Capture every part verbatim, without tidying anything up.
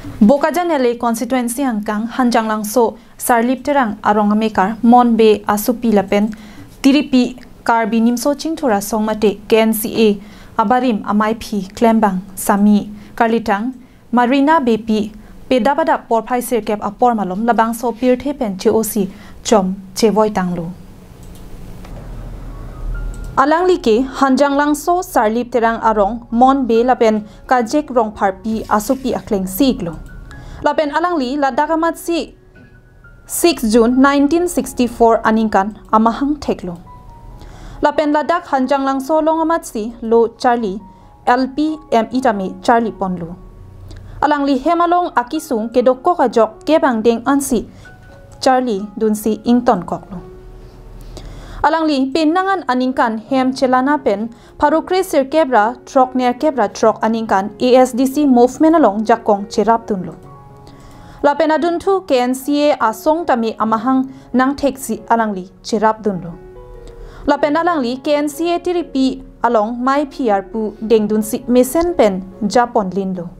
Bokajan L A constituency angkang Hanjanglangso Sarlip Terang arong amekar Mon Bey asopi lapen tiripi Karbi Nimso Chingthur Asong mate K N C A abarim amaiphi klembang Sami Karlitang Marina Beypi pedap adap porphai sirkep apor malom labangso pirthe pen che-osi chom chevoitanglo. Alangli ke Hanjanglangso Sarlip Terang arong Mon Bey lapen Kajek Rongpharpi asopi akleng si-iklo. Lapen alangli ladak amatsi six June nineteen sixty-four aningkan amahang theklo. Lapen ladak Hanjanglangso along amatsi lo charli L P M E tame charli ponlo. Alangli hem along akisung kedokok ajok kebang deng ansi charli dunsi ingtonkoklo. Alangli penang an aningkan hem chelana pen pharo kre sirkep ra throk nerkep ra throk aningkan A S D C movement along jakong cherapdunlo. Lapen adunthu K N C A asong tame amahang nangtheksi alangli cherapdunlo. Lapen alangli K N C A tiripi along maiphi arpu dengdunsi mesen pen japonlinlo.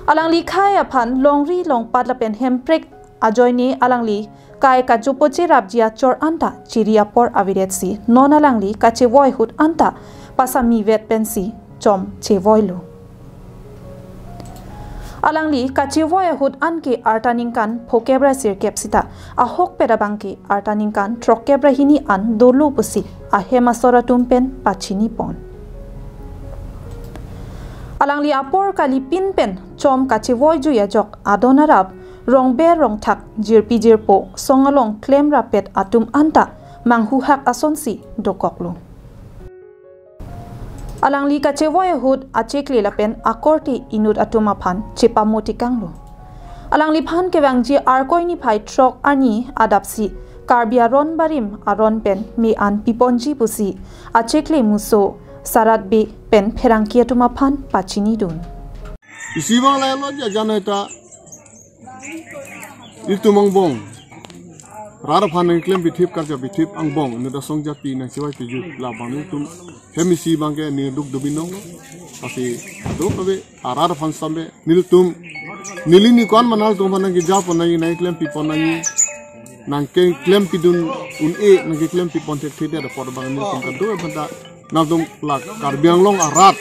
Alangli khei aphan longri longpat lapen hemprek ajoine alangli kai kachopo cherapji achor anta chiri apor avedetsi non alangli kachevoi ahut anta pasamivet pensi chom chevoilo. Alangli kachevoi ahut anke arta ningkan phokep ra sirkep sita ahokpet abangke arta ningkan throkkep ra hini an dolo pusi ahem asor atum pen pachini pon. Alangli apor kalipin pen chom kachevoi jui ajok adon arap rongber rongthak jirpi jirpo song along klem rapet atum anta manghuhak asonsi dokoklo. Alangli kachevoi ahut achekle lapen akorte inut atum aphan chepamotikanglo. Alangliphan kevangji Arkoi niphai throk arni adapsi Karbi aron barim aron pen me an piponji pusi achekle muso Sarat Bey pen pherangke atum aphan pachinidun. Isi bang lailo ja jano ta itum angbong. Rat aphan nangklem bithip karja bithip angbong. Inut asong japi nangchevoi piju labang nelitum hem isi abangke ningduk dubinong. Pasi duk abe arat aphan sambe nelitum neli ni kon manal tum aphan nangkejapon nangji nangklem pipon nangji nangkeklem pidun un-e nangkeklem pipon thekthedet apor abang nelitum kado aphan ta nangtum la Karbi Anglong arat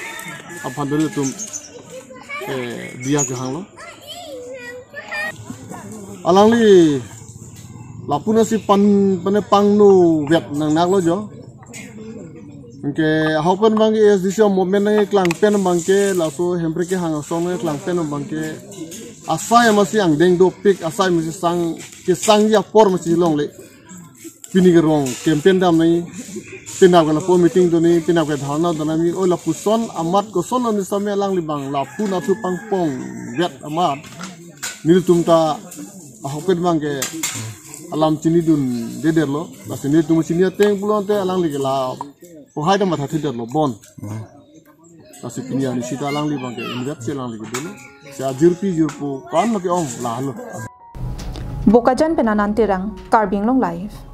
aphan nelitum eh, diya kehanglo. Alangli lapu nasi pan pane pangno vet nangnaklo jo. Anke ahok pen abangke A S D C movement nangkeklang pen abangke laso hemprek kehang asong nangkeklang pen abangke asai amatsi angdeng dopik asai amatsi sang kesangji apor amatsi longle. Pini ke rong campaign dam nai, penap ke lapu meeting do nai, penap ke dharna do nai, o lapuson amat koson ani same alangli abang lapu nathu pangpongvet amat. Nelitum ta ahokpet abangke alam chinidundedet lo. Lasi nelitum chini ateng pulote alangli ke la pohai ta matha thedetlo bon. Lasi pini ani sita alangli abangke invetsi alangli ke dolo. Si ajirpi jirpo kan lo ke-ong lahelo. Bokajan pen Anand Terang, Karbi Anglong Live.